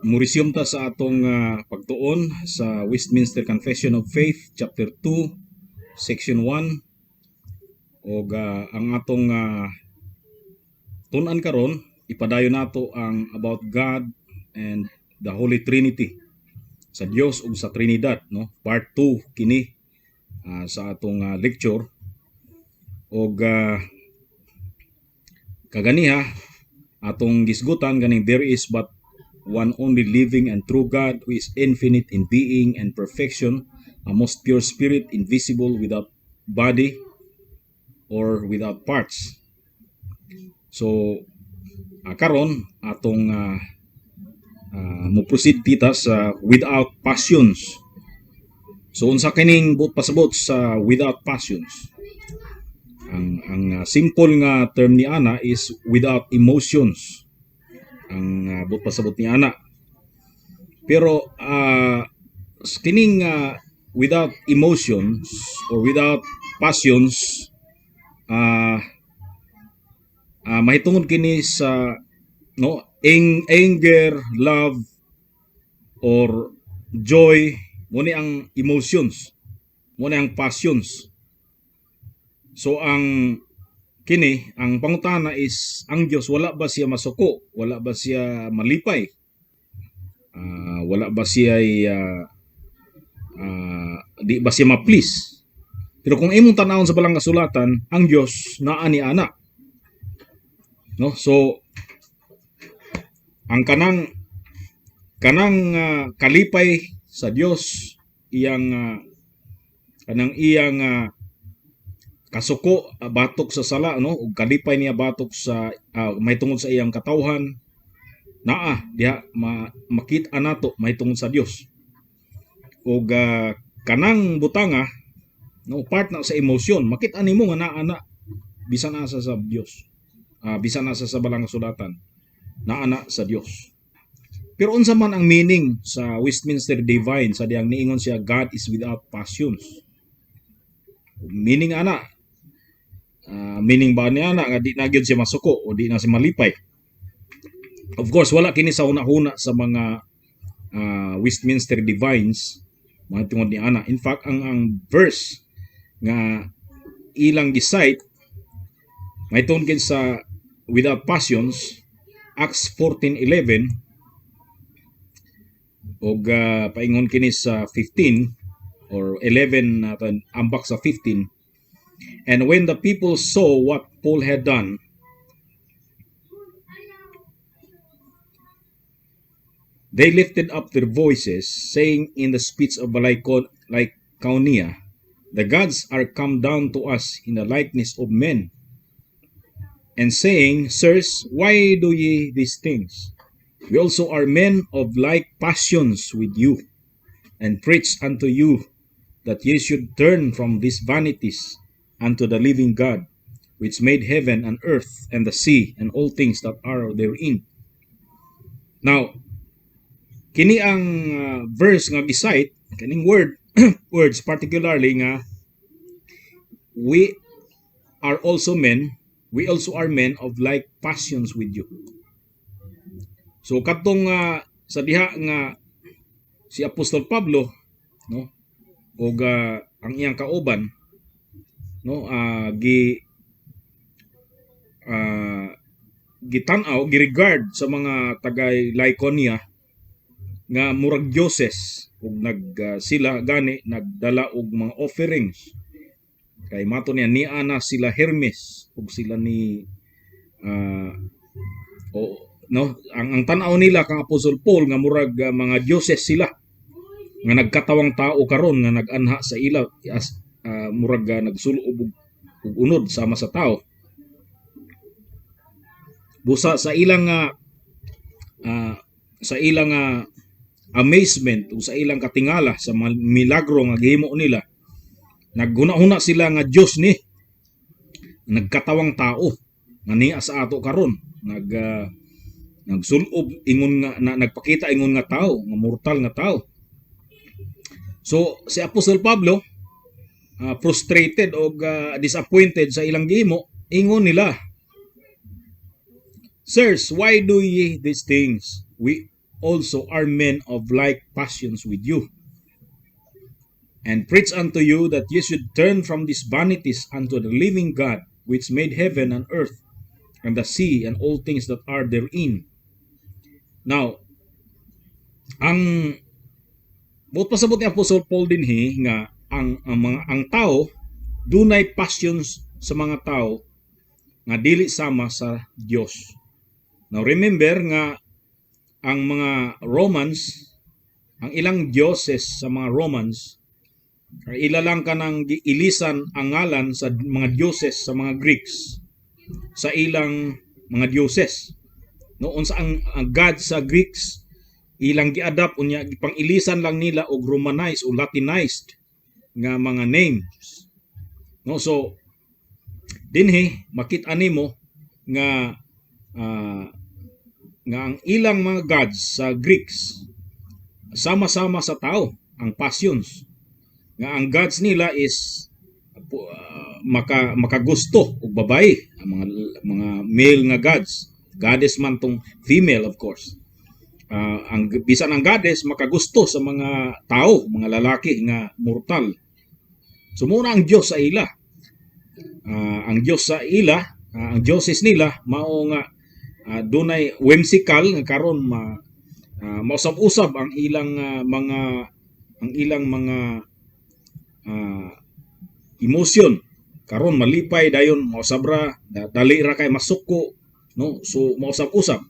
Mo-resume ta sa atong pagtuon sa Westminster Confession of Faith, chapter 2, section 1, ug ang atong tun-an karon, ipadayon nato ang about God and the Holy Trinity, sa Dios ug sa Trinidad, no? Part 2 kini sa atong lecture. Ug kaganiha atong gisgutan ganing "There is but one only living and true God, who is infinite in being and perfection, a most pure spirit, invisible, without body or without parts." So karon atong mo proceed kita sa without passions. So unsa kining buot pasabot sa without passions? Ang simple nga term ni ana is without emotions ang buot pasabot ni ana. Pero kining without emotions or without passions, mahitungod kini sa, no, anger, love or joy. Mo ni ang emotions, mo ni ang passions. So ang kini, ang pangutana is, ang Dios, wala ba siya masuko? Wala ba siya malipay? Wala ba siya di ba siya ma-please? Pero kung imong tan-awon sa Balang Kasulatan, ang Dios naa ni ana, no? So ang kanang kalipay sa Dios, iyang kanang iyang kasuko batok sa sala, no, ug kalipay niya batok sa mahitungod sa iyang katawhan, naa diha, makita nato mahitungod sa Dios. Ug kanang butanga, no, part na sa emosyon. Makita nimo nga naa na bisan asa sa Dios, bisan asa sa Balang Kasulatan, naa na sa Dios. Pero unsa man ang meaning sa Westminster Divine sa diyang niingon siya, "God is without passions"? Meaning ana, meaning ba niya na nga di na gyud siya masuko o di na siya malipay? Of course, wala kini sa huna-huna sa mga Westminster Divines mga tungod ni ana. In fact, ang verse nga ilang gi-cite mahitungod kini sa without passions, Acts 14:11 og paingon kini sa 15 or 11 natin ambak sa 15. "And when the people saw what Paul had done, they lifted up their voices, saying in the speech of Lycaonia, 'The gods are come down to us in the likeness of men.' And saying, 'Sirs, why do ye these things? We also are men of like passions with you, and preach unto you that ye should turn from these vanities unto the living God, which made heaven and earth and the sea and all things that are therein.'" Now, kini ang verse nga gi-cite, kining words particularly nga "We are also men, we also are men of like passions with you." So kadtong sa diha nga si Apostol Pablo, no, ug ang iyang kauban, no, gi gitan-aw, gi-regard sa mga tagay Lycaonia nga murag dioses, ug nag sila gani nagdala og mga offerings kay mato niya niana na sila Hermes ug sila ni o, no, ang tan-aw nila kang Apostol Paul nga murag mga dioses sila nga nagkatawang tao karon nga nag-anha sa ila as murag nagsulob og unod sama sa tao. Busa sa ilang amazement o sa ilang katingala sa mga milagro nga gihimo nila, naghuna-huna sila nga Dios ni nagkatawang tao nga niya sa ato karon, nagsulob ingon nga na, nagpakita ingon nga tao, nga mortal nga tao. So si Apostol Pablo, frustrated og disappointed sa ilang gihimo, ingon nila, "Sirs, why do ye these things? We also are men of like passions with you, and preach unto you that ye should turn from these vanities unto the living God, which made heaven and earth and the sea and all things that are therein." Now, ang buot pasabot ni Apostle Paul dinhi nga ang mga ang tao dunay passions sa mga tao nga dili sama sa Dios. Now remember nga ang mga Romans, ang ilang dioses sa mga Romans, ila lang kanang giilisan ang ngalan sa mga dioses sa mga Greeks sa ilang mga dioses. No, unsa ang god sa Greeks, ilang gi-adapt, unya gipang-ilisan lang nila og Romanized o Latinized nga mga names. No, so dinhi makita nimo nga ang ilang mga gods sa Greeks sama-sama sa tao ang passions, nga ang gods nila is makagusto og babae, ang mga male nga gods, goddess man tong female, of course. Ang bisan ang goddess makagusto sa mga tao, mga lalaki nga mortal. So mao na ang Dios sa ila. Ang Dios sa ila, ang dioses nila mao nga dunay whimsical nga karon ma mausab-usab ang ilang mga emotion. Karon malipay, dayon mausab ra, dali ra kay masuko, no? So mausab-usab.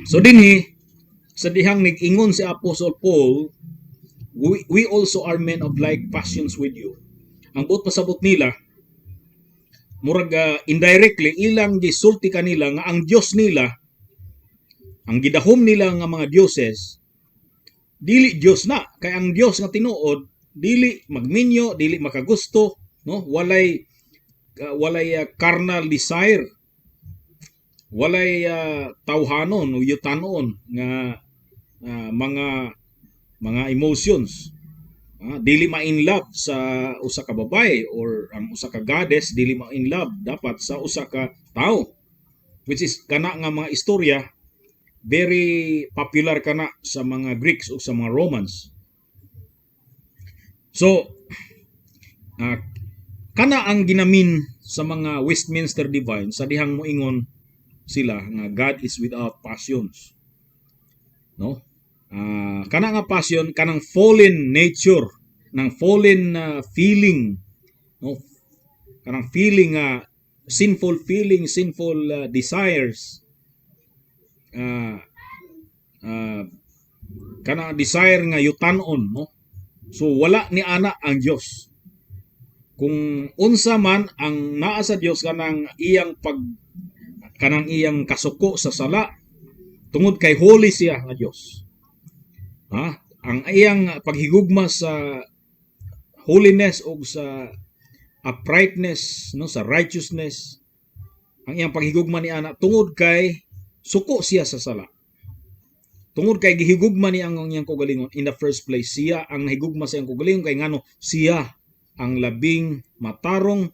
So dinhi sa dihang nag-ingon si Apostle Paul, "We also are men of like passions with you," ang buot pasabot nila, murag indirectly ilang gisulti kanila nga ang Dios nila, ang gidahom nila nga mga dioses, dili Dios na, kay ang Dios nga tinuod dili magminyo, dili makagusto, no? Walay carnal desire, walay tawhanon o yutanon nga mga emotions. Dili ma in love sa usa ka babae or ang usa ka goddess dili ma in love dapat sa usa ka tao, which is kana nga mga istorya very popular kana sa mga Greeks o sa mga Romans. So kana ang ginamin sa mga Westminster Divine sa dihang moingon sila nga God is without passions, no? Kana nga passion, kanang fallen nature ng fallen feeling, no? Kanang feeling nga sinful feeling, sinful desires, kana desire nga yutanon, no? So wala ni ana ang Dios. Kung unsa man ang naa sa Dios, kanang iyang kasuko sa sala tungod kay holy siya nga Dios. Ha? Ang iyang paghigugma sa holiness o sa uprightness, no, sa righteousness, ang iyang paghigugma ni ana tungod kay suko siya sa sala. Tungod kay gihigugma niya ang iyang kaugalingon in the first place, siya ang nahigugma sa iyang kaugalingon kay ngano siya ang labing matarong,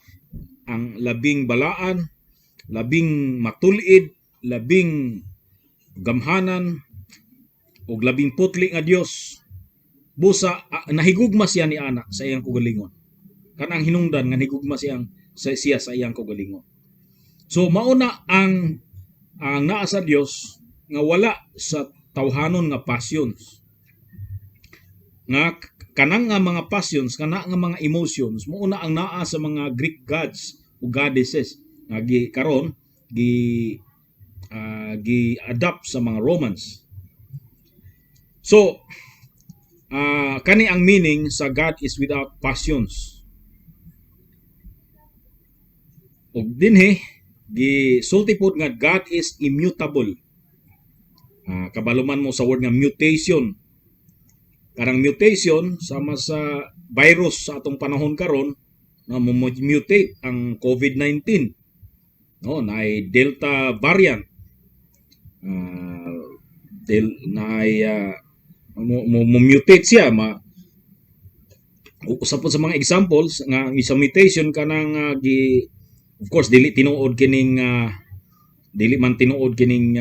ang labing balaan, labing matulid, labing gamhanan ug labing putli nga Dios. Busa nahigugma siya ni ana sa iyang kaugalingon. Kanang hinungdan nga nahigugma siya sa iyang kaugalingon. So mauna ang naa sa Dios nga wala sa tawhanon nga passions. Nga kanang nga mga passions, kana nga mga emotions, mao na ang naa sa mga Greek gods o goddesses nga gi karon gi adapt sa mga Romans. So kani ang meaning sa God is without passions. Ug dinhi gisulti pod nga God is immutable. Kabalo man mo sa word nga mutation. Karang mutation sama sa virus sa atong panahon karon na mo mutate ang COVID-19. No, naay Delta variant. Naay mo mutate siya ma usa po sa mga examples nga sa mutation kanang gi of course dili tinuod kining Dili man tinuod kining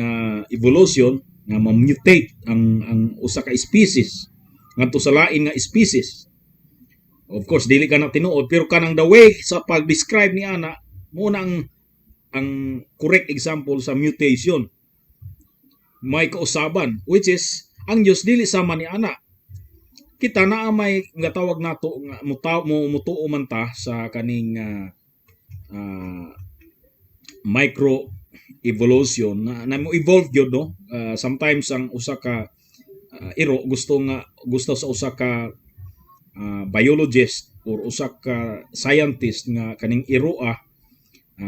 evolution nga ma-mutate ang usa ka species ngadto sa lain nga species. Of course, dili ka na tinuod, pero kanang the way sa pag-describe ni ana mo na ang correct example sa mutation. May kausaban, which is ang Dios dili sama ni ana. Kita naa may nga tawag nato nga mo mutuo man ta sa kaning micro evolution na mo evolve gyud, no? Sometimes ang usa ka iro, gusto nga gusto sa usa ka biologist or usa ka scientist nga kaning iroa,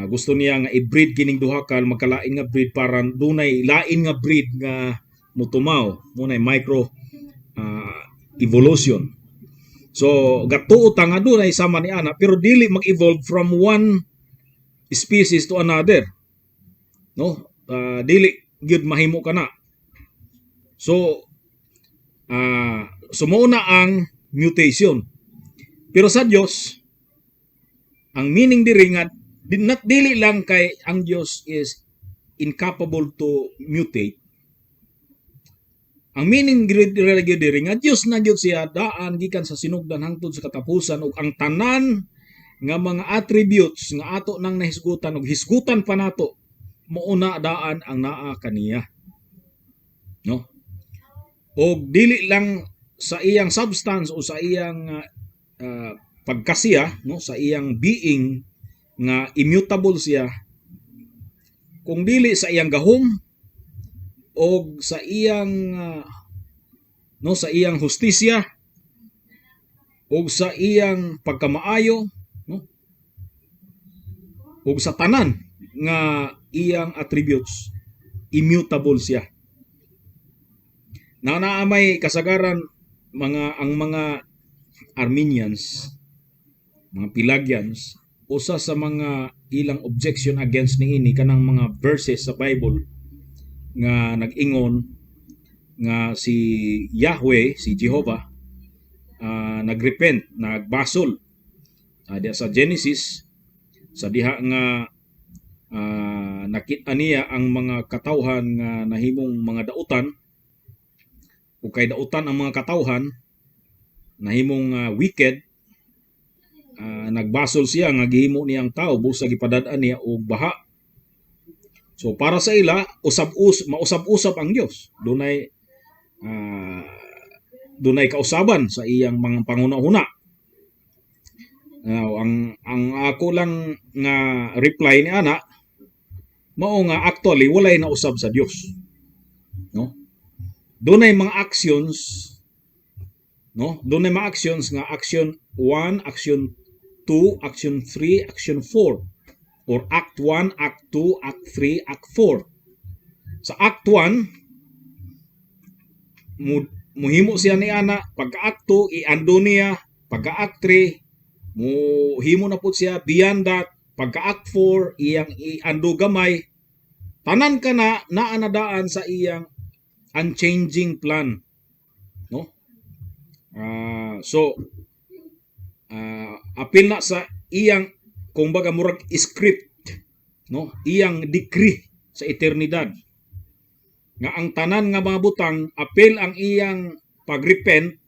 gusto niya nga i-breed kining duha ka magkalain nga breed para dunay lain nga breed nga mutumaw. Mo nay micro evolution. So gatuo ta nga dunay sama ni ana, pero dili mag-evolve from one species to another, no? Dili gyud mahimo kana. So so mao na ang mutation. Pero sa Dios, ang meaning diri nga not dili lang kay ang Dios is incapable to mutate. Ang meaning diri gyud diri nga Dios na gyud siya daan gikan sa sinugdan hangtod sa katapusan, ug ang tanan nga mga attributes nga ato nang nahisgutan ug hisgutan pa nato, mao na daan ang naa kaniya, no? Og dili lang sa iyang substance o sa iyang pagkasiya, no, sa iyang being nga immutable siya, kung dili sa iyang gahom og sa iyang no, sa iyang hustisya og sa iyang pagkamaayo, no, ug sa tanan nga iyang attributes, immutable siya. Na naa may kasagaran mga ang mga Arminians, mga Pelagians, usa sa mga ilang objection against niini kanang mga verses sa Bible nga nag-ingon nga si Yahweh, si Jehovah, nagrepent, nagbasol. Diya sa Genesis, sa diha nga nakita niya ang mga katawhan nga nahimong mga dautan, ug kay dautan ang mga katawhan, nahimong wicked, nagbasol siya nga gihimo niyang tao busa gipadad-an niya og baha. So para sa ila, usab-us mausab-usab ang Dios. Dunay kausaban sa iyang mga panguna-una. Now, ang ako lang nga reply ni ana mao nga actually walay nausab sa Dios. No? Dunay mga actions, no? Dunay mga actions nga action 1, action 2, action 3, action 4 or act 1, act 2, act 3, act 4. Sa act 1 mo muhimo siya ni ana, pagka act 2 i-undo niya, pagka act 3 muhimo na pud siya beyond that, pagka act 4 iyang i-undo gamay. Tanan kana naa na daan sa iyang unchanging plan, no? So apil na sa iyang kumbaga murag script, no, iyang decree sa eternidad nga ang tanan nga mga butang, apil ang iyang pagrepent,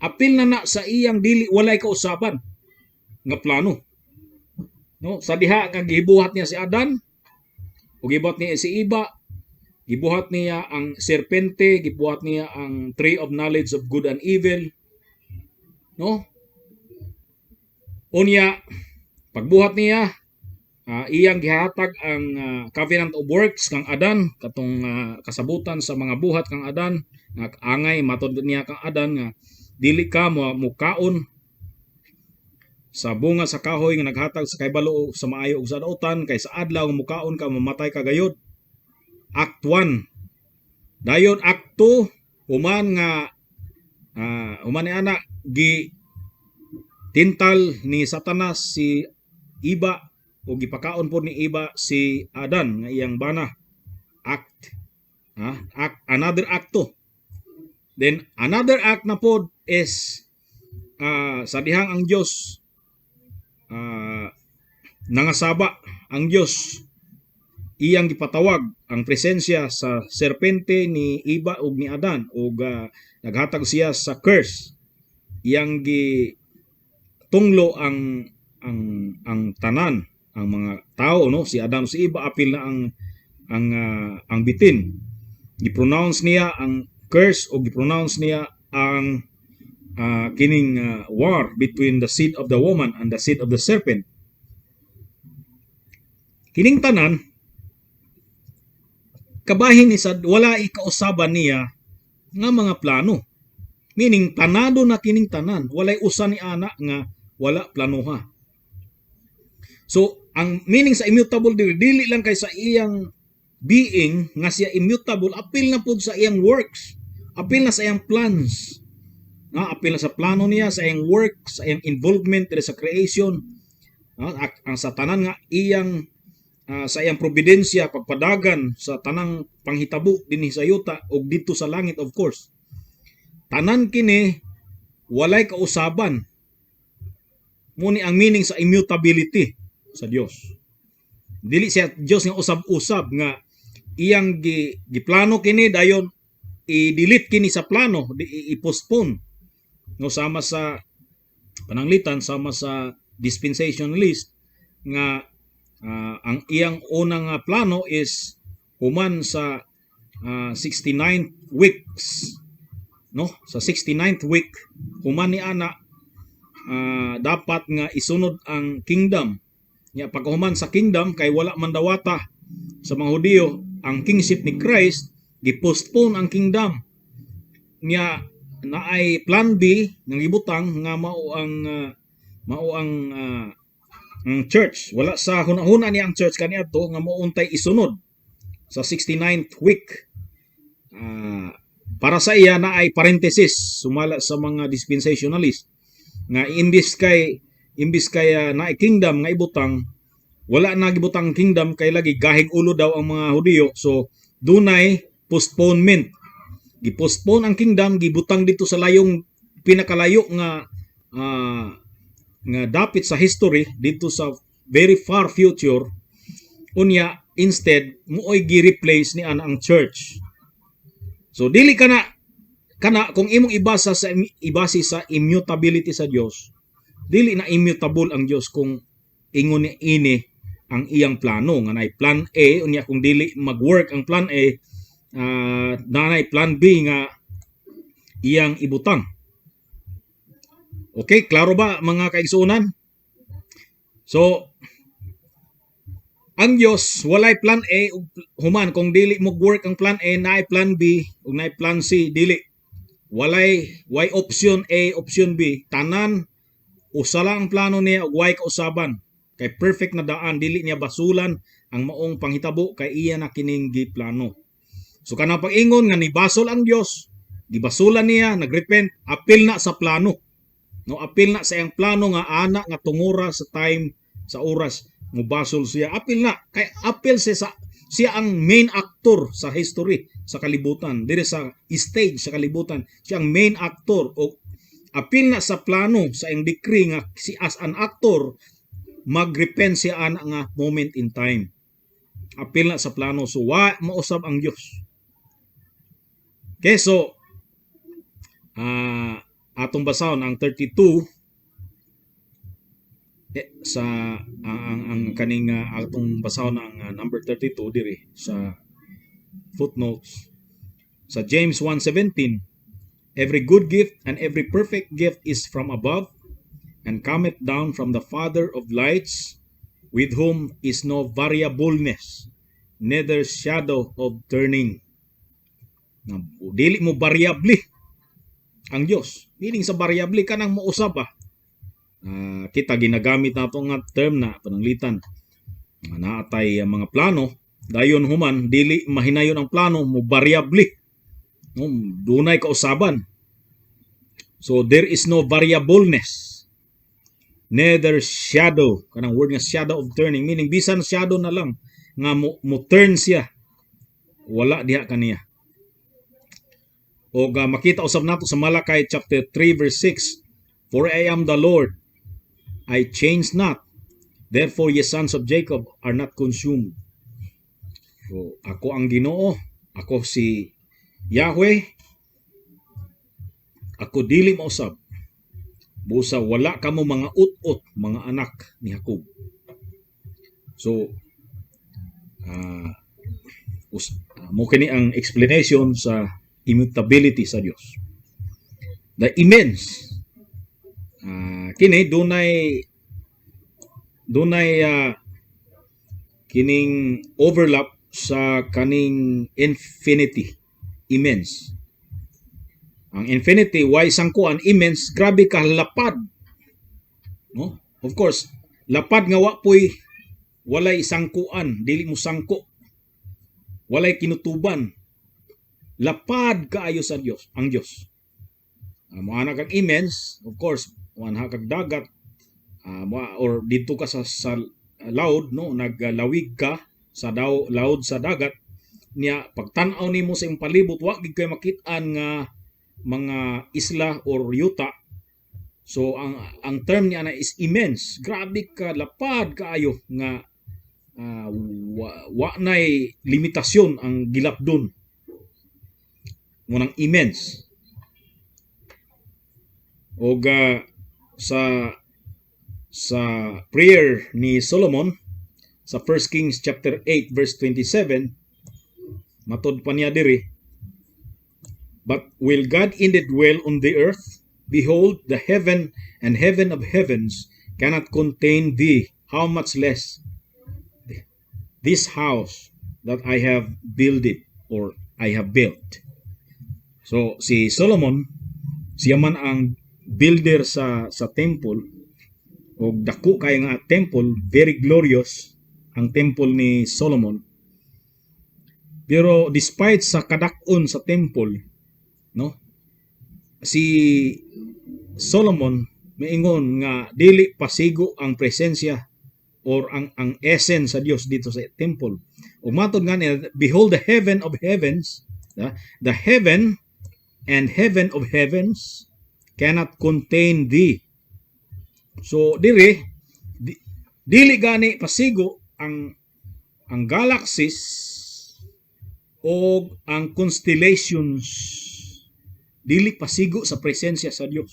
apil na na sa iyang dili walay kausaban nga plano, no? Sa diha nga gibuhat niya si Adan ug gibuhat niya si Iba, gibuhat niya ang serpente, gibuhat niya ang tree of knowledge of good and evil, no? Unya pagbuhat niya, iyang gihatag ang covenant of works kang Adan, katong kasabutan sa mga buhat kang Adan, nga angay matud niya kang Adan nga dili ka mo mukaon sa bunga sa kahoy nga naghatag sa kahibalo sa maayo ug sa dautan, kay sa adlaw nga mukaon ka, mamatay ka gayod. Act 1. Dayon Act 2, human nga human ni ana, gi tintal ni Satanas si Iba o gipakaon po ni Iba si Adan nga iyang bana. Act act another act 2. Then another act na pod is sa dihang ang Dios nangasaba, ang Dios Iyang gipatawag ang presensya sa serpente ni Eva ug ni Adan ug naghatag siya sa curse. Iyang gi tunglo ang tanan, ang mga tao, no, si Adan, si Eva, apil na ang bitin. Gi-pronounce niya ang curse o gi-pronounce niya ang kining war between the seed of the woman and the seed of the serpent. Kining tanan kabahin ni sa wala ikausaban niya nga mga plano, meaning planado na kining tanan, walay usa ni ana nga wala planoha. So ang meaning sa immutable dili, dili lang kay sa iyang being nga siya immutable, apil na pud sa iyang works, apil na sa iyang plans, nga apil na sa plano niya, sa iyang work, sa iyang involvement diri sa creation, ang sa tanan nga iyang sa iyang providensya, pagpadagan sa tanang panghitabo dinhi sa yuta ug didto sa langit. Of course, tanan kini walay kausaban. Mao ni ang meaning sa immutability sa Dios. Dili siya Dios nga usab-usab nga iyang giplano kini, dayon i-delete kini sa plano, i-postpone, no, sama sa pananglitan sama sa dispensationalist nga ang iyang unang plano is human sa 69 weeks, no, sa 69th week. Human ni ana, dapat nga isunod ang kingdom nya. Pagkahuman sa kingdom, kay wala man dawata sa mga Hudiyo ang kingship ni Christ, gi-postpone ang kingdom nya. Naay plan B nga gibutang nga mao ang church. Wala sa hunahuna niya ang church kaniadto nga mao untay isunod sa 69th week. Para sa iya na ay parenthesis, sumala sa mga dispensationalist nga imbis kay naay kingdom nga ibutang, wala na gibutang kingdom kay lagi gahig ulo daw ang mga Hudiyo. So dunay postponement, gi-postpone ang kingdom, gibutang dito sa layong pinakalayo nga dapit sa history, dito sa very far future. Unya instead mooy gi-replace ni ana ang church. So dili kana kana kung imong ibase sa immutability sa Dios, dili na immutable ang Dios kung ingon ni ini ang iyang plano nga nay plan A, unya kung dili mag-work ang plan A, naay plan B nga iyang ibutang. Okay, klaro ba, mga kaigsuonan? So ang Dios walay plan A ug human kung dili mo work ang plan A, naay plan B ug naay plan C. Dili, walay way option A, option B. Tanan usa lang ang plano niya ug way kausaban kay perfect na daan. Dili niya basulan ang maong panghitabo kay iya na kining giplano. So kanang pag-ingon nga nibasol ang Dios, gibasulan niya, nagrepent, apil na sa plano, no, apil na sa iyang plano nga ana nga tungura sa time, sa oras mubasol siya. Apil na kay apil siya sa siya ang main actor sa history sa kalibutan, diri sa stage sa kalibutan. Siya ang main actor o apil na sa plano, sa iyang decree nga si as an actor magrepent siya ana nga moment in time. Apil na sa plano. So wa mausab ang Dios. Okay, so atong basahon ang 32 eh, sa ang kaning atong basahon ang number 32 diri sa footnotes sa James 1:17: "Every good gift and every perfect gift is from above and cometh down from the Father of lights, with whom is no variableness, neither shadow of turning." Na, dili mo variable ang Dios. Meaning sa variable, kanang mousab ba. Kita ginagamit nato nga term na pananglitan nga naatay ang mga plano, dayon human dili mahinayon ang plano, mo variable, no, dunay kausaban. So there is no variableness, neither shadow, kanang word nga shadow of turning, meaning bisan shadow na lang nga mo turn siya, wala diha kaniya. O makita usab nato sa Malachi chapter 3 verse 6: "For I am the Lord, I change not. Therefore ye sons of Jacob are not consumed." So ako ang Ginoo, ako si Yahweh, ako dili mausab. Busa wala kamo mga ut-ot, mga anak ni Jacob. So mo kini ang explanation sa immutability sa Dios. The immense, kini dunay kining overlap sa kaning infinity, immense. Ang infinity, way sangkuan. Immense, grabe ka lapad, no? Of course, lapad nga wa poy walay sangkuan, dili mo sangko, walay kinutuban. Lapad kaayo sa Dios, ang Dios. Moana kag immense, of course, moana kag dagat, or dito ka sa laod, no, naglawig ka sa daw laod sa dagat niya, pagtan-aw nimo sa imong palibot, wa gid kay makit-an nga mga isla or yuta. So ang term niya na is immense. Grabe ka lapad kaayo nga wa nay limitasyon ang gilapdon mo nang immense. Og sa prayer ni Solomon sa 1 Kings chapter 8 verse 27, matod pa niya diri, "But will God indeed dwell on the earth? Behold, the heaven and heaven of heavens cannot contain thee. How much less this house that I have builded or I have built?" So si Solomon, siya man ang builder sa temple, og dako kay nga temple, very glorious ang temple ni Solomon. Pero despite sa kadak-on sa temple, no, si Solomon miingon nga dili pasigo ang presensya or ang essence sa Dios dito sa temple. Ug matod nga niya, "Behold, the heaven of heavens, the heaven and heaven of heavens cannot contain thee." So diri dili gani pasigo ang galaxies o ang constellations, dili pasigo sa presensya sa Dios.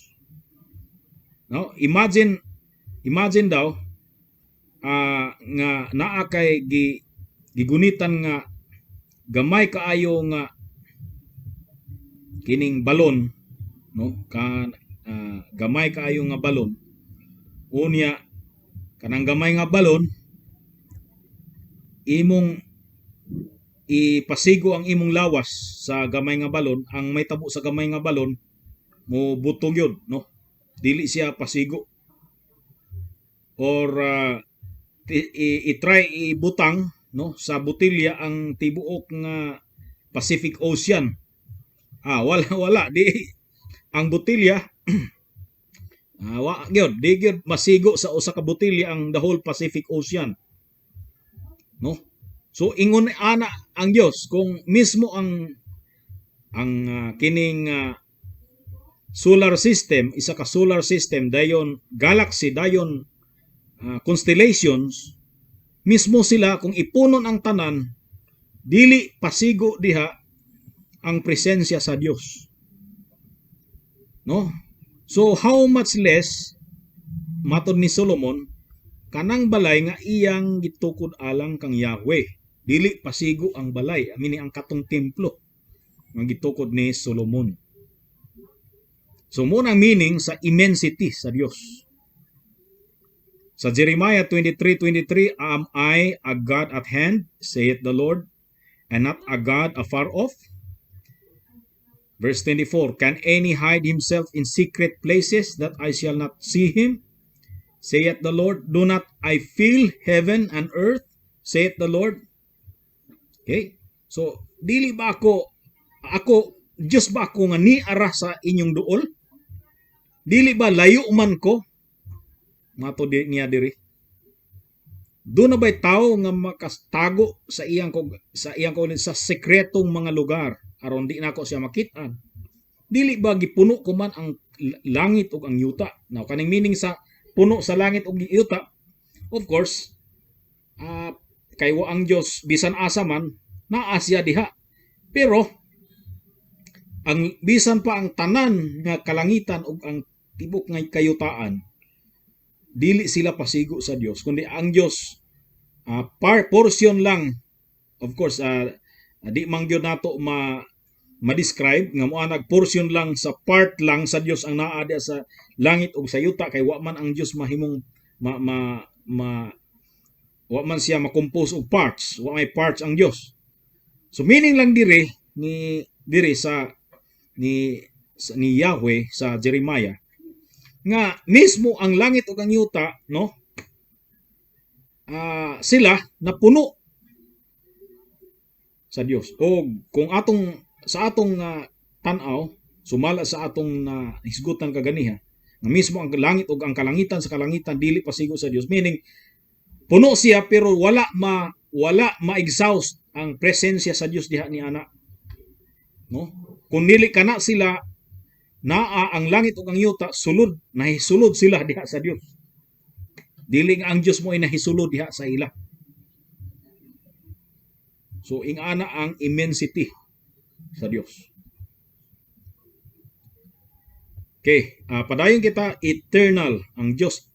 No? Imagine daw nga naa kay gigunitan nga gamay kaayo nga kining balon, no, ka gamay kaayo nga balon. Unya kanang gamay nga balon, imong ipasigo ang imong lawas sa gamay nga balon. Ang may tabo sa gamay nga balon, mo butog yun, no? Dili siya pasigo. Or i-try ibutang, no, sa botelya ang tibuok nga Pacific Ocean. Wala, wala, di ang botelya, wa gyud, di gyud masigo sa usa ka botelya ang the whole Pacific Ocean, no? So ingon ana ang Dios, kung mismo ang kining solar system, isa ka solar system, dayon galaxy, dayon constellations, mismo sila kung ipunon ang tanan, dili pasigo diha ang presensya sa Dios, no? So how much less, matod ni Solomon, kanang balay nga iyang gitukod alang kang Yahweh. Dili pasigo ang balay, meaning ang katong templo nga gitukod ni Solomon. So mo nang meaning sa immensity sa Dios. Sa Jeremiah 23:23, "Am I a God at hand, saith the Lord, and not a God afar off?" Verse 24, "Can any hide himself in secret places that I shall not see him? Saith the Lord. Do not I fill heaven and earth, saith the Lord?" Okay? So, dili ba ako, Diyos ba ako nga niara sa inyong duol? Dili ba layo man ko? Mato di niya diri. Doon na ba'y tao nga makastago sa iyang ko sa sekretong mga lugar aron di nako siya makit-an? Dili ba gipuno ko man ang langit ug ang yuta? Now, kaning meaning sa puno sa langit ug yuta, of course, kay wa ang Dios bisan asa man. Naa siya diha. Pero ang bisan pa ang tanan nga kalangitan ug ang tibok nga kayutaan, dili sila pasigo sa Dios, kundi ang Dios portion lang. Of course, di man gyud nato ma ma-describe nga moanag portion lang sa part lang sa Dios ang naa diha sa langit ug sa yuta, kay wa man ang Dios mahimong ma, ma, ma wa man siya ma-compose og parts. Wa may parts ang Dios. So meaning lang dire ni dire sa ni Yahweh sa Jeremiah nga mismo ang langit ug ang yuta, no, sila napuno sa Dios. O kung atong sa atong tan-aw sumala sa atong na hisgutan kaganiha nga mismo ang langit ug ang kalangitan sa kalangitan dili pasigo sa Dios, meaning puno siya pero wala ma-exhaust ang presensya sa Dios diha ni ana, no? Kung dili kana sila naa ang langit ug ang yuta, sulod nahisulod sila diha sa Dios, dili nga ang Dios mo ay nahisulod diha sa ila. So ingana ang immensity sa Dios. Okay, padayon kita. Eternal ang Dios,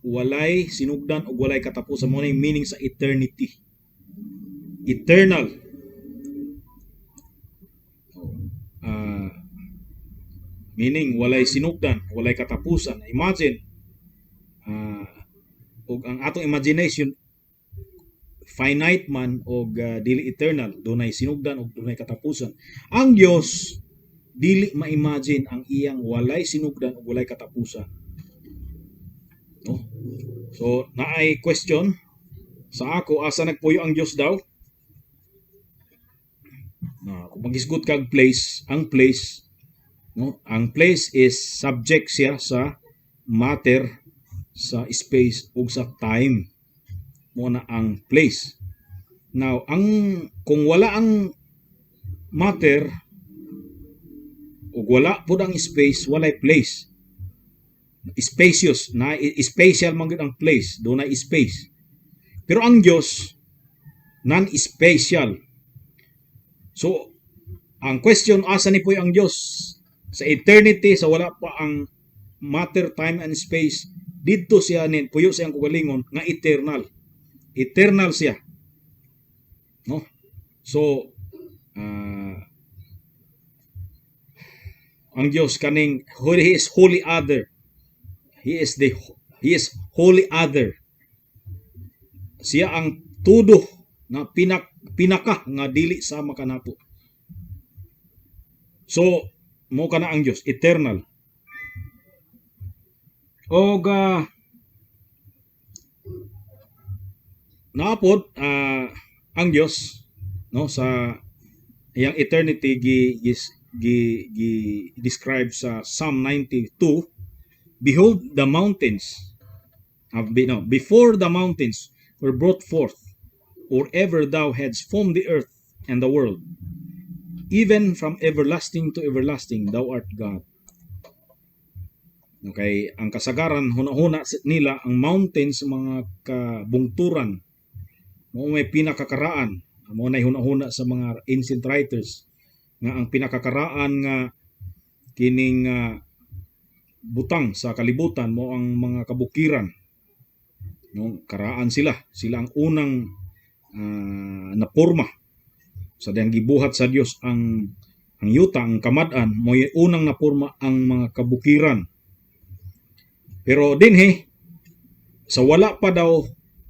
walay sinugdan ug walay katapusan. Mo na yung meaning sa eternity, eternal. Meaning walay sinugdan, walay katapusan. Imagine, ug ang atong imagination finite man og dili eternal, dunay sinugdan ug dunay katapusan. Ang Dios, dili ma-imagine ang iyang walay sinugdan ug walay katapusan, no? So naay question sa ako, asa nagpuyo ang Dios daw? Na kung maghisgot kag place, ang place, no, ang place is subject siya sa matter, sa space ug sa time. Mo na ang place. Now, ang kung wala ang matter ug wala pud ang space, walay place. Spacious na, spatial man gyud ang place, dunay space. Pero ang Dios, non-spatial. So ang question, asa ni puyo ang Dios sa eternity, sa wala pa ang matter, time and space? Didto siya nin puyo sa iyang kaugalingon nga eternal. Eternal siya, no? So ang Dios kaning he is holy other. He is holy other. Siya ang tudo na pinaka nga dili sama kanato. So mo kana ang Dios, eternal. Og naapod ang Dios, no, sa iyang eternity gi describe sa Psalm 92: "Behold the mountains," no, "before the mountains were brought forth or ever thou hadst formed the earth and the world, even from everlasting to everlasting thou art God." Okay, ang kasagaran huna-huna nila ang mountains mga kabungturan mo, may pinakakaraan. Mo na huna-huna sa mga ancient writers nga ang pinakakaraan nga kining butang sa kalibutan mo ang mga kabukiran, no? Karaan sila, sila ang unang naporma sa diyang gibuhat sa Dios ang yuta, ang kamad-an, mo unang naporma ang mga kabukiran. Pero dinhi sa wala pa daw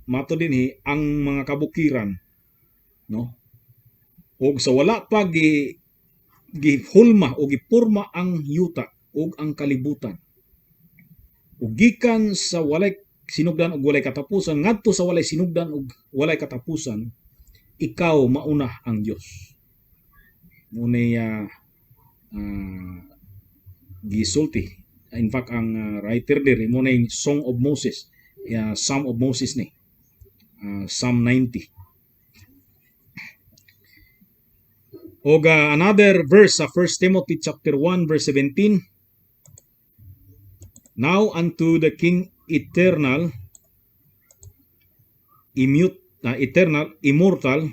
mato dinhi ang mga kabukiran, no, og sa wala pa gi gihulma o gipurma ang yuta ug ang kalibutan, ug gikan sa walay sinugdan ug walay katapusan ngadto sa walay sinugdan ug walay katapusan, ikaw mauna ang Dios. Mo ni gisulti. In fact, ang writer diri mo na yung Song of Moses, Psalm of Moses ni Psalm 90. Og another verse sa 1 Timothy chapter 1 verse 17: "Now unto the King eternal, immortal,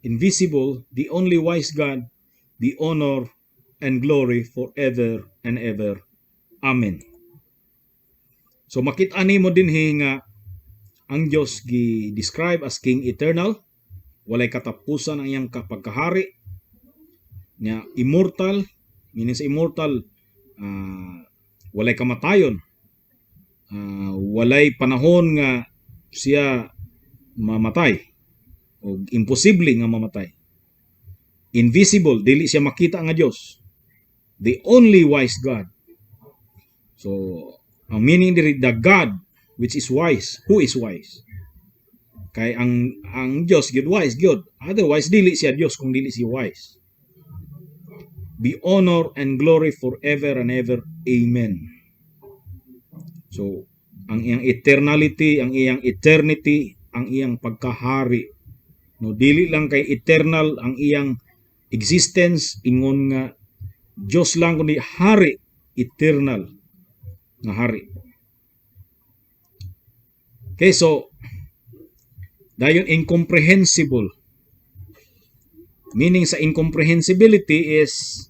invisible, the only wise God, be honor and glory forever and ever. Amen. So makita nimo dinhi nga ang Dios gi-describe as King Eternal, walay katapusan ang iyang kapagkahari, nya immortal, meaning sa immortal, walay kamatayon, walay panahon nga siya mamatay o imposible nga mamatay. Invisible, dili siya makita nga Dios. The only wise God. So, ang meaning diri, the God which is wise, who is wise. Kay ang Dios gyud wise gyud. Otherwise dili siya Dios kung dili siya wise. Be honor and glory forever and ever. Amen. So, ang iyang eternality, ang iyang eternity, ang iyang pagkahari. No, dili lang kay eternal ang iyang existence ingon nga Dios lang kundi hari eternal nga hari. Okay, so dayon incomprehensible. Meaning sa incomprehensibility is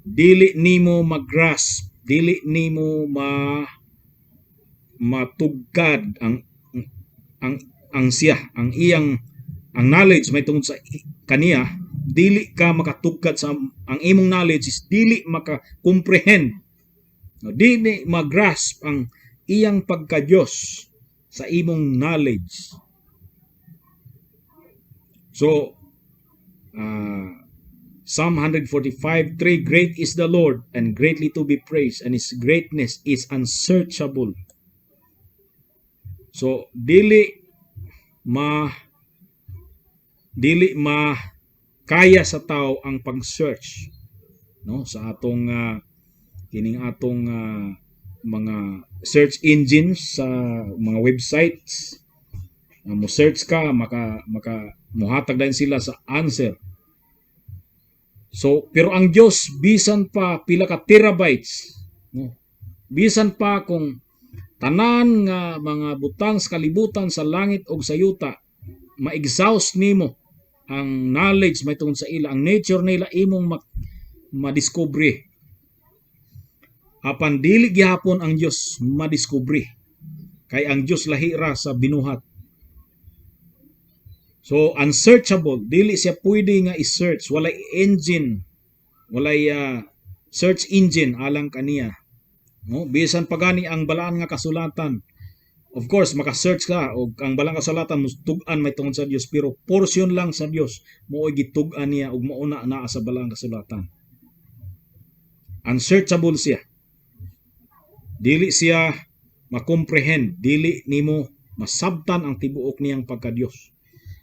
dili nimo magrasp, dili nimo matugkad ang siya, ang iyang ang knowledge may tungod sa kaniya, dili ka makatugkad sa ang imong knowledge is dili maka-comprehend. No, dili magrasp ang iyang pagka-Diyos sa imong knowledge. So, Psalm 145:3, "Great is the Lord and greatly to be praised, and His greatness is unsearchable." So, dili ma kaya sa tao ang pag-search, no, sa atong kining atong mga search engines sa mga websites. Mo search ka, maka mohatag din sila sa answer. So pero ang Dios, bisan pa pila ka terabytes, no, bisan pa kung tanan nga mga butang sa kalibutan, sa langit ug sa yuta, ma-exhaust nimo ang knowledge may tungod sa ila, ang nature nila imong madiskubre, apan dili gihapon ang Dios madiskubre kay ang Dios lahi ra sa binuhat. So unsearchable, dili siya pwede nga i-search, walay engine, walay search engine alang kaniya, no? Bisan pa gani ang balaan nga kasulatan. Of course, maka-search ka og ang balaan kasulatan mutug-an may tungod sa Dios, pero portion lang sa Dios mo gitug-an niya ug mao na naa sa balaan kasulatan. Unsearchable siya. Dili siya makomprehend, dili nimo masabtan ang tibuok niyang pagka-Dios.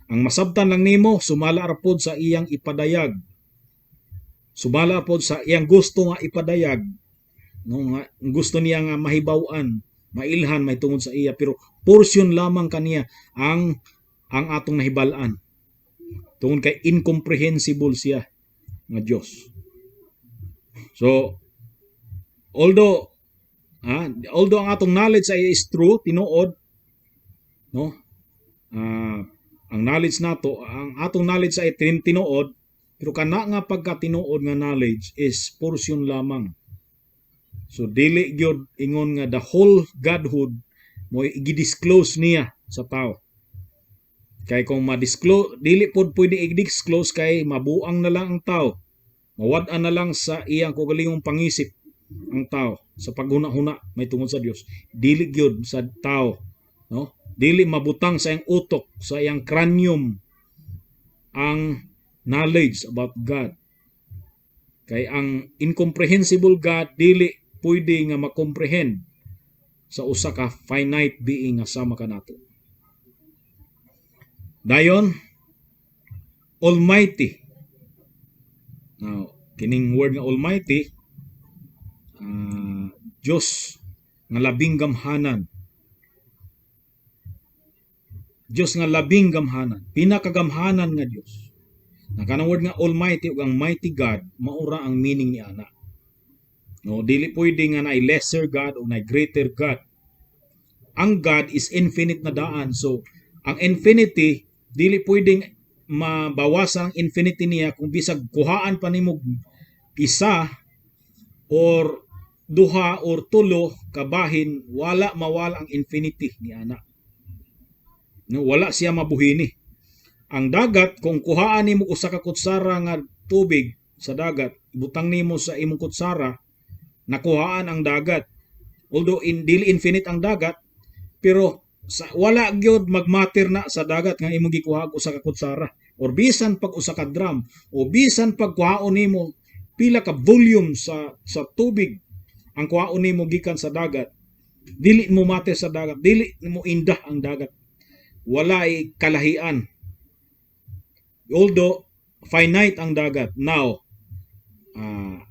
Ang masabtan lang nimo sumala ra pod sa iyang ipadayag. Sumala pod sa iyang gusto nga ipadayag. No, nga gusto niya nga mahibaw-an, mailhan may tungod sa iya, pero portion lamang kaniya ang atong nahibal-an. Tungod kay incomprehensible siya nga Dios. So although ang atong knowledge ay is true, tinuod, no? Ang knowledge nato, ang atong knowledge ay tinuod, pero kana nga pagka tinuod nga knowledge is portion lamang. So dili gyud ingon nga the whole Godhood mo i-disclose niya sa tao. Kay kung ma-disclose, dili pod pwede i-disclose kay mabuang na lang ang tao. Mawad-an na lang sa iyang kaugalingong pangisip ang tao sa paghuna-huna may tungod sa Dios. Dili gyud sa tao, no? Dili mabutang sa iyang utok, sa iyang cranium ang knowledge about God. Kay ang incomprehensible God dili pwede nga makomprehend sa usa ka finite being nga sama kanato. Dayon, Almighty. Now, kining word nga Almighty, Diyos nga labing gamhanan. Diyos nga labing gamhanan, pinakagamhanan nga Diyos. Na kanang word nga Almighty ug ang Mighty God, mao ra ang meaning ni ana. No, dili pwede nga naay lesser God o naay greater God. Ang God is infinite na daan. So, ang infinity dili pwedeng mabawasan ang infinity niya kung bisag kuhaan pa nimo isa or duha or tulo kabahin, wala mawala ang infinity ni ana, no? Wala siya mabuhini. Ang dagat, kung kuhaan nimo usa ka kutsara nga tubig sa dagat, butang nimo sa imong kutsara, nakuhaan ang dagat. Although dili infinite ang dagat, pero wala gyud magmatter na sa dagat nga imong gikuha og usa ka kutsara or bisan pag usa ka drum o bisan pag kuhaon nimo pila ka volume sa tubig ang kuhaon nimo gikan sa dagat, dili mo matter sa dagat, dili mo indah ang dagat, walay kalahian, although finite ang dagat. Now,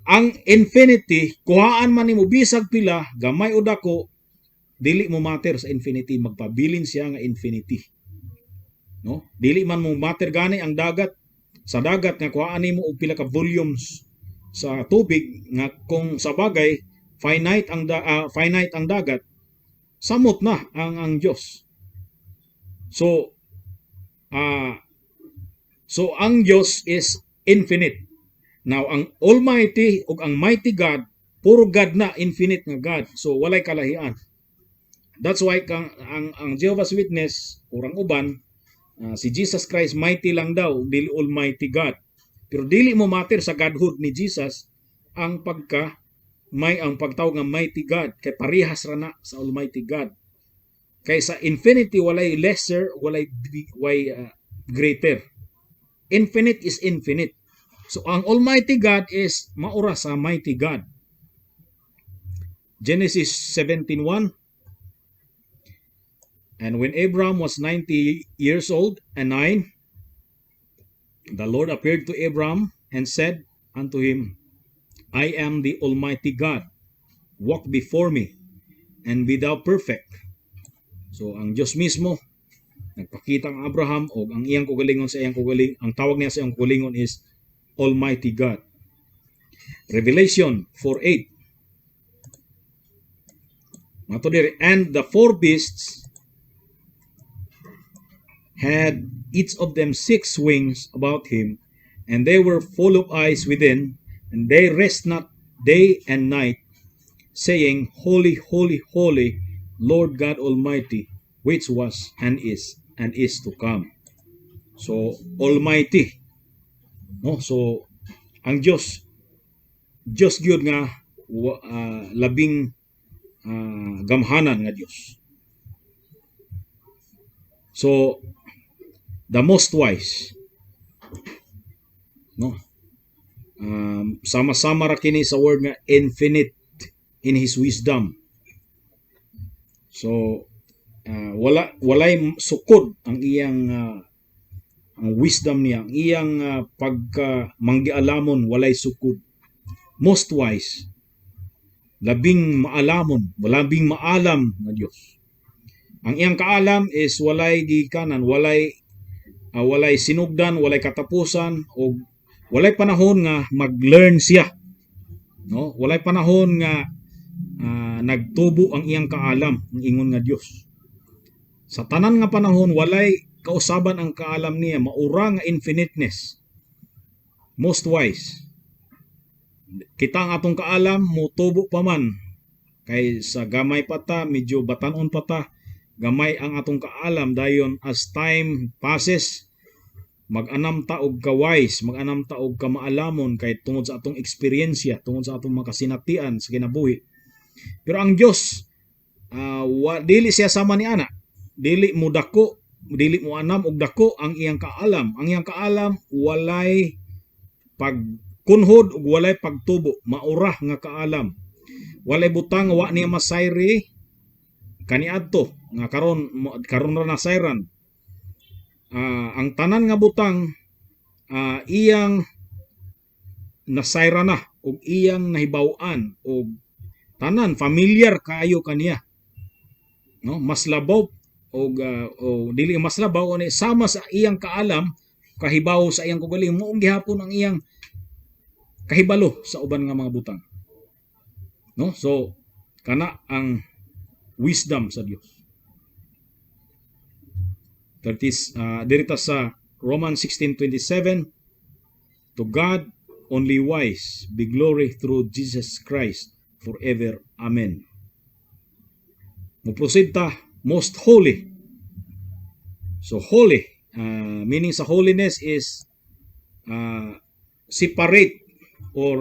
ang infinity, kuhaan man nimo bisag pila, gamay o dako, dili mo matter sa infinity, magpabilin siya nga infinity, no? Dili man mo matter gani ang dagat, sa dagat nga kuhaan nimo og pila ka volumes sa tubig nga kung sa bagay finite ang dagat, samot na ang Dios. So ang Dios is infinite. Now, ang Almighty ug ang Mighty God, puro God na, infinite nga God. So walay kalahian. That's why kang ang Jehovah's Witness ug ang uban, si Jesus Christ mighty lang daw, dili Almighty God. Pero dili mo matter sa Godhood ni Jesus ang pagka may ang pagtawag nga Mighty God kay parehas ra na sa Almighty God. Kay sa infinity walay lesser, walay greater. Infinite is infinite. So ang Almighty God is maura sa Mighty God. Genesis 17:1. And when Abraham was 90 years old and nine, the Lord appeared to Abraham and said unto him, "I am the Almighty God. Walk before me and be thou perfect." So ang Diyos mismo nagpakita ang Abraham og ang iyang kaugalingon sa iyang kaugaling ang tawag niya sa iyang kaugalingon is Almighty God. Revelation 4:8. Mato diri, "And the four beasts had each of them six wings about him, and they were full of eyes within, and they rest not day and night, saying, 'Holy, holy, holy, Lord God Almighty, which was and is to come.'" So, Almighty. No? So, ang Diyos, Diyos gyud nga labing gamhanan nga Diyos. So, the Most Wise. No? Sama-sama ra kini sa word nga infinite in His wisdom. So, walay sukod ang iyang ang wisdom niya, ang iyang pagka manggialamon, walay sukod. Most Wise. Labing maalamon, labing maalam nga Dios. Ang iyang kaalam is walay gikanan, walay sinugdan, walay katapusan o walay panahon nga mag-learn siya. No? Walay panahon nga nagtubo ang iyang kaalam, ang ingon nga Dios. Sa tanan nga panahon walay kausaban ang kaalam niya, maura nga infiniteness. Most Wise. Kita ang atong kaalam motubo pa man kay sa gamay pa ta, medyo batanon pa ta, gamay ang atong kaalam. Dayon as time passes, mag-anam ta og ka-wise, mag-anam ta og kamaalamon kay tungod sa atong eksperyensya, tungod sa atong mga kasinatian sa kinabuhi. Pero ang Dios, dili siya sama ni ana, dili mo dako, dili mo anam og dako ang iyang kaalam. Ang iyang kaalam walay pagkunhod ug walay pagtubo, maura nga kaalam. Walay butang wa niya masayri kaniadto nga karon ra nasayran. Ang tanan nga butang, iyang nasayra na ug iyang nahibaw-an og tanan familiar kaayo kaniya. No, mas labaw og o dili mas labaw ani sama sa iyang kaalam, kahibaw sa iyang kaugalingon, mao gihapon ang iyang kahibalo sa uban nga mga butang. No? So kana ang wisdom sa Dios. 30 diri ta sa Romans 16:27, "To God only wise be glory through Jesus Christ forever. Amen." Mo-proceed ta, most holy. So holy, meaning sa holiness is separate or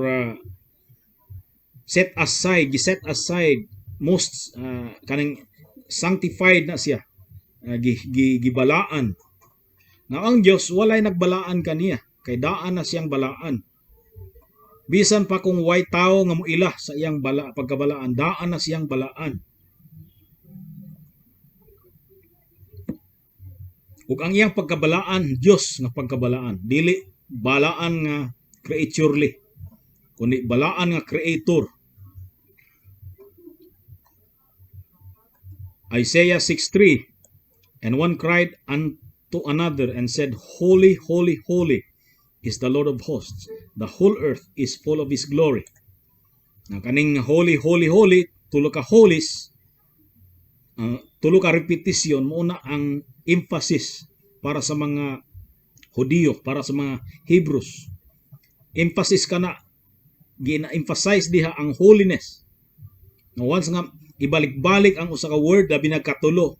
set aside, set aside, most kaning sanctified na siya. Gibalaan. Na ang Dios, walay nagbalaan kaniya kay daan na siyang balaan. Bisan pa kung way tao nga moila sa iyang bala, pagkabalaan, daan na siyang balaan. Ug ang iyang pagkabalaan, Dios nga pagkabalaan, dili balaan nga creaturely, kundi balaan nga creator. Isaiah 6:3, "And one cried unto another and said, 'Holy, holy, holy is the Lord of hosts. The whole earth is full of His glory.'" Na kaning holy, holy, holy, tulo ka holies, tulo ka repetition, mao na ang emphasis para sa mga Hudiyo, para sa mga Hebrews. Emphasis kana, gina-emphasize diha ang holiness. Now, once nga ibalik-balik ang usa ka word, labi nagkatulo,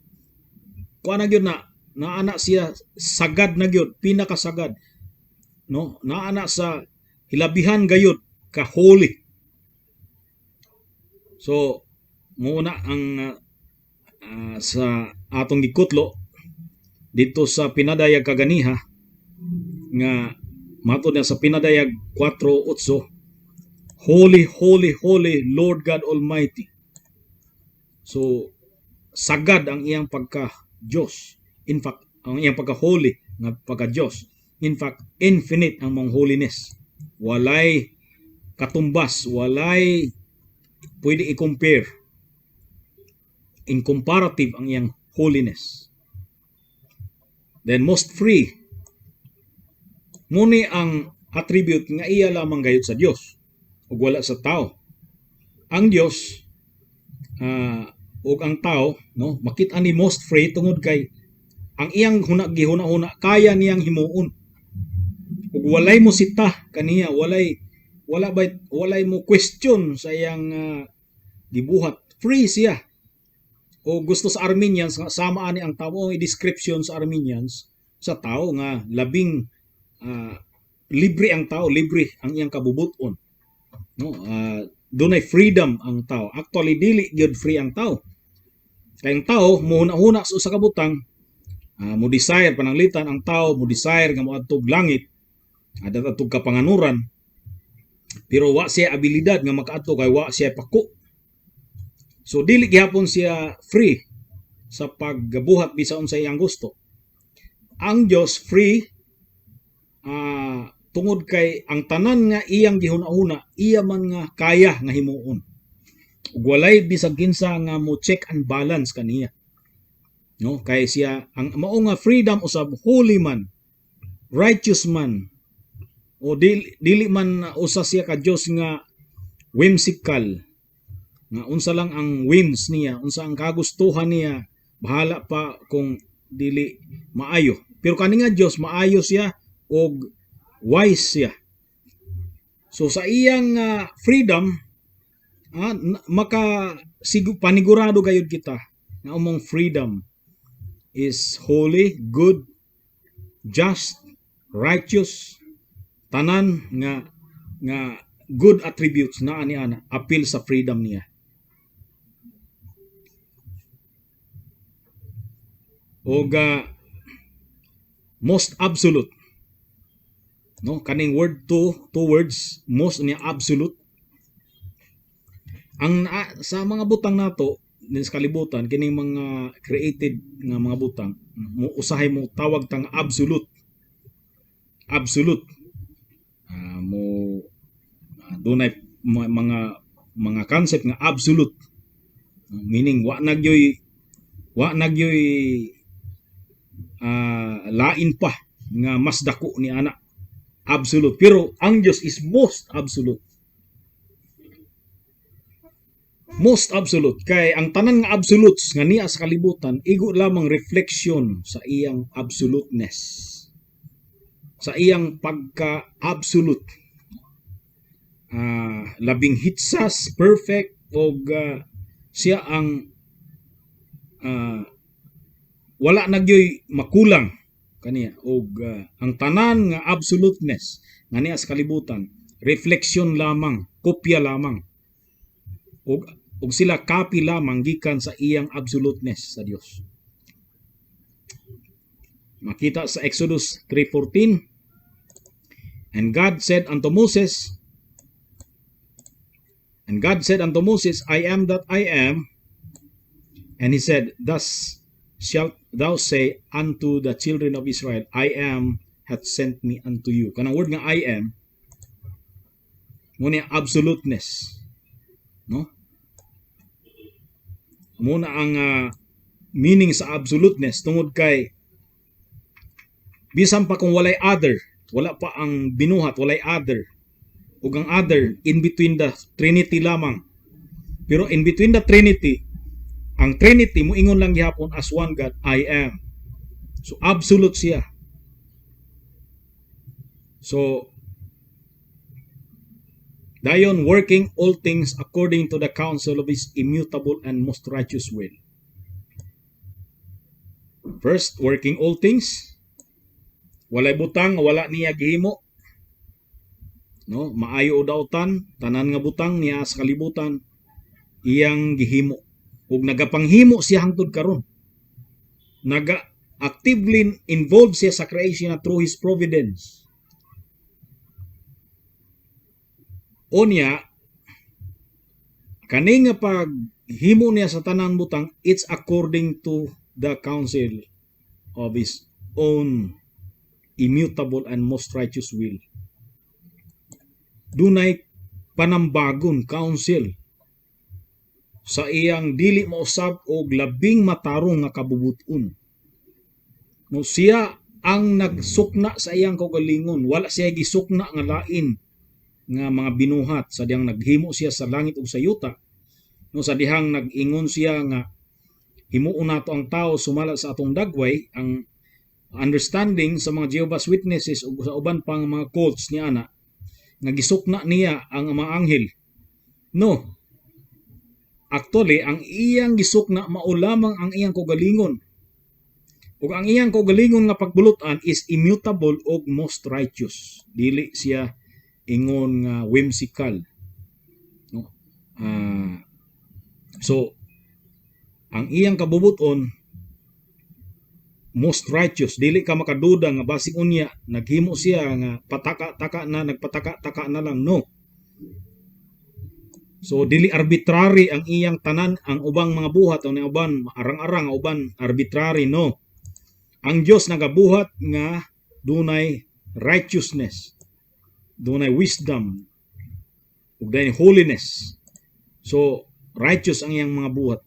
kuan na gyud na, naa na siya sagad na gyud, pinakasagad. No, naa na sa hilabihan gayud ka holy. So mao na ang sa atong gikutlo dito sa pinadayag kaganiha nga matod na sa Pinadayag 4:8, "Holy, holy, holy, Lord God Almighty." So sagad ang iyang pagka Dios. In fact, ang iyang pagka holy nga pagka Dios. In fact, infinite ang mong holiness. Walay katumbas, walay pwede i-compare. In comparative ang iyang holiness. Then most free. Muni ang attribute nga iya lamang gayud sa Dios ug wala sa tao. Ang Dios ug ang tao, no, makita ni most free tungod kay ang iyang huna gihuna-huna kaya niyang himuon. Ug walay mo sita kaniya, walay wala bay walay mo question sa iyang gibuhat. Free siya. O gusto sa Arminians nga sama ani ang tao, ang description sa Arminians sa tao nga labing libre ang tao, libre ang iyang kabubuton. No, dunay freedom ang tao. Actually, dili gyud free ang tao. Kay ang tao mohuna-huna sa usa ka butang, mo desire, pananglitan ang tao mo desire nga moadtog langit, adto kapanganuran. Pero wa siya abilidad nga makaadto kay wa siya pako. So dili gihapon siya free sa pagbuhat bisa unsa iyang gusto. Ang Dios free tungod kay ang tanan nga iyang gihuna-huna, iya man nga kaya nga himuon. Ug walay bisag kinsa nga mo check and balance kaniya. No, kay siya ang mao nga freedom usab, holy man, righteous man. O dili man usa siya ka Dios nga whimsical, nga unsa lang ang whims niya, unsa ang kagustuhan niya, bahala pa kung dili maayo. Pero kani nga Dios, maayo siya og wise siya. So sa iyang freedom, maka panigurado gayud kita nga among freedom is holy, good, just, righteous, tanan nga good attributes naa ni ana apil sa freedom niya. Og most absolute, no, kaning word, two words, most niya absolute. Ang sa mga butang nato din sa kalibutan, kining mga created nga mga butang, mo usahay mo tawag tang absolute, absolute, mo dunay mga concept nga absolute, meaning wa nagyoy lain pa nga mas dako ni ana, absolute. Pero ang Dios is most absolute, most absolute kay ang tanan nga absolutes nga niya sa kalibutan igo lamang reflection sa iyang absoluteness. Sa iyang pagka-absolute, labing hitsas, perfect, og siya ang wala na gyoy makulang kaniya. Og ang tanan nga absoluteness nga niya sa kalibutan, refleksyon lamang, kopya lamang, ug sila copy lamang gikan sa iyang absoluteness sa Dios. Makita sa Exodus 3:14. And God said unto Moses, And God said unto Moses, "I am that I am." And he said, "Thus shalt thou say unto the children of Israel, 'I am hath sent me unto you.'" Kanang word nga "I am" mo ni absoluteness, no? Mo na ang meaning sa absoluteness, tungod kay bisan pa kung walay other, wala pa ang binuhat, walay other, ug ang other in between the Trinity lamang. Pero in between the Trinity, ang Trinity moingon lang gihapon as one God, "I am." So absolute siya. So dayon, working all things according to the counsel of his immutable and most righteous will. First, working all things. Walay butang wala niya gihimo. No, maayo o dautan, tanan nga butang niya sa kalibutan iyang gihimo. Ug nagapanghimo siya hangtod karon. Naga actively involved siya sa creation na through his providence. Unya, kani nga paghimo niya sa tanan butang, it's according to the counsel of his own immutable and most righteous will. Dunay panambagon, counsel, sa iyang dili mausab og labing matarong nga kabubut-on. No, siya ang nagsukna sa iyang kaugalingon, wala siya gisukna nga lain nga mga binuhat sa dihang naghimo siya sa langit ug sa yuta. No, sa dihang nag-ingon siya nga himuon nato ang tao sumala sa atong dagway, ang understanding sa mga Jehovah's Witnesses ug sa uban pang mga cults niya ana nga gisukna niya ang mga anghel. No. Actually, ang iyang gisukna mao lamang ang iyang kaugalingon. Ug ang iyang kaugalingon nga pagbulutan is immutable ug most righteous. Dili siya ingon nga whimsical. No? So ang iyang kabubuton most righteous, dili ka makaduda nga basig unya naghimo siya nga pataka-taka na, nagpataka-taka na lang, no. So dili arbitrary ang iyang tanan, ang ubang mga buhat ang uban arang-arang, ang uban arbitrary, no. Ang Dios nagabuhat nga dunay righteousness, dunay wisdom ug dunay holiness. So righteous ang iyang mga buhat.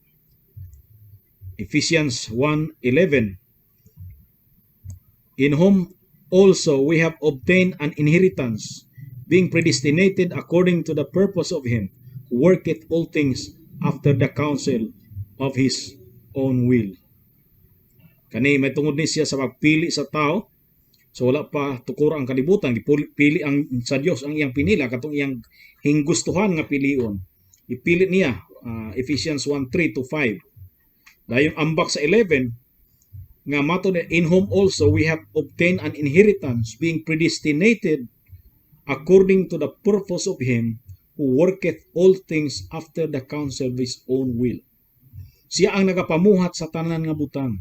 Ephesians 1:11. In whom also we have obtained an inheritance, being predestinated according to the purpose of him who worketh all things after the counsel of his own will. Kani may tungod ni siya sa pagpili sa tao. So wala pa tukura ang kalibutan, gipili ang sa Dios ang iyang pinila, katong iyang hinggustuhan nga pilion. Ipili niya, Ephesians 1:3 to 5. Dayon ambak sa 11 nga mato, in whom also we have obtained an inheritance, being predestinated according to the purpose of him who worketh all things after the counsel of his own will. Siya ang nagapamuhat sa tanan nga butang.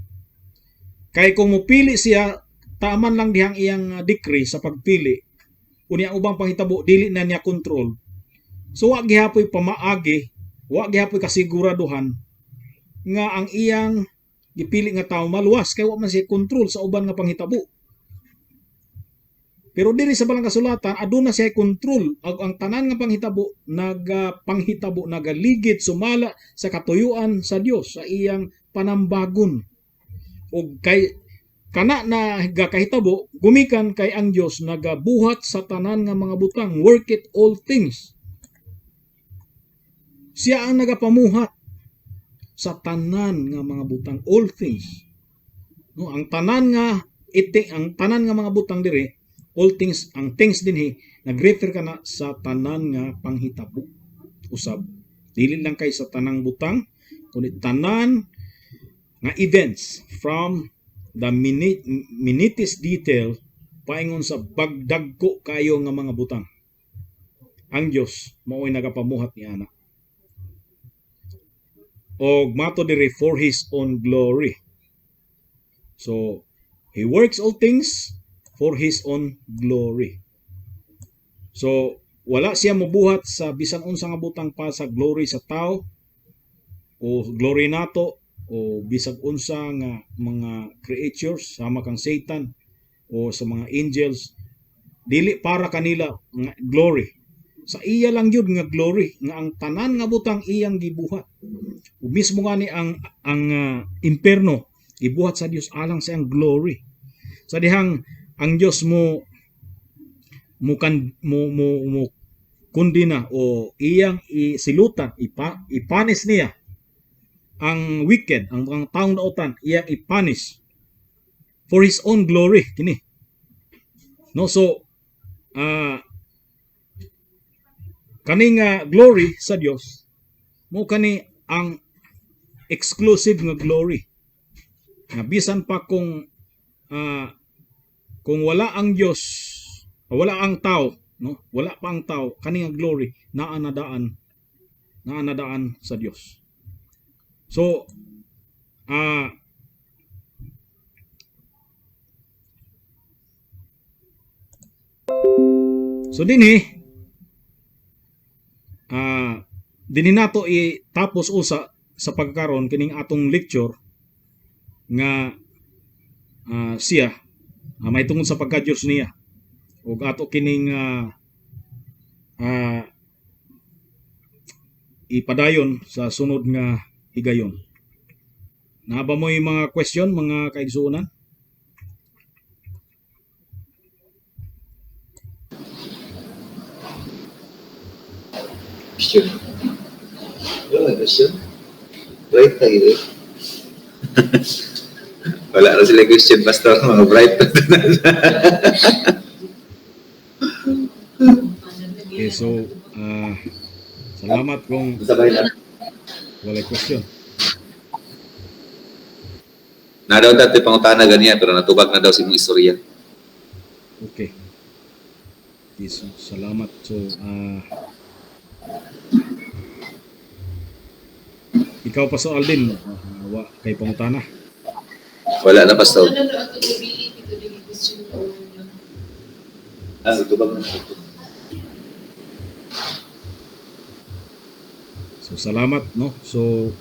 Kay kung mupili siya, taman lang dihang iyang decree sa pagpili. Unya ang ubang panghitabo dili na niya control. So wa gihapoy pamaagi, wa gihapoy kasiguraduhan nga ang iyang gipili nga tao maluwas, kay wa man siya control sa uban nga panghitabo. Pero diri sa Balang Kasulatan, aduna siya control ang tanan nga panghitabo nagapanghitabo, nagaligid sumala sa katuyuan sa Dios, sa iyang panambagon. Ug kay kana na gakahitabo gumikan kay ang Dios nagabuhat sa tanan nga mga butang, worketh all things. Siya ang nagapamuhat sa tanan nga mga butang, all things. No, ang tanan nga iti, ang tanan nga mga butang diri All things, ang things dinhi nag-refer kana sa tanan nga panghitabo usab. Dili lang kay sa tanang butang, kundi tanan nga events from the minutest detail paingon sa bagdagko kayo nga mga butang. Ang Dios mao'y nagapamuhat ni ana. Og mato diri, for His own glory. So He works all things for His own glory. So wala siya mobuhat sa bisan unsa nga butang pa sa glory sa tao o glory nato o bisag unsa nga mga creatures sama kang Satan o sa mga angels. Dili para kanila nga glory, sa iya lang yun nga glory nga ang tanan nga butang iyang gibuhat. Ug mismo gani ang imperno gibuhat sa Dios alang sa iyang glory. Sa dihang ang Dios mo mo kan mo mo, mo kundina o iyang isilutan, ipanis niya ang wicked, ang taong dautan, iyang ipanis for His own glory kini, no? So kani nga glory sa Dios mo kani ang exclusive nga glory nga bisan pa kung wala ang Dios, wala ang tao, no, wala pa ang tao, kani nga glory naa na daan sa Dios. So dinhi dinhi nato itapos usa sa pagkaron kining atong lecture nga siya may tungod sa pagka-Dios niya ug ato kining ipadayon sa sunod nga higayon. Naa ba mo'y mga question, mga kaigsuonan? Question. Wala may question? Bright na yun eh. Wala na sila question, Pastor. Mga bright na. Okay, so salamat kung Sabay na. walay question. Na daw dati pangutana ganyan, pero natubag na daw sa imong istorya. Okay. Okay, so, salamat. So, ikaw pa, so Alvin, wa kay pangutana? Wala na, Pastor. Ano no, ato gabi, ito din question ko. Ah, natubag na. So salamat, no. So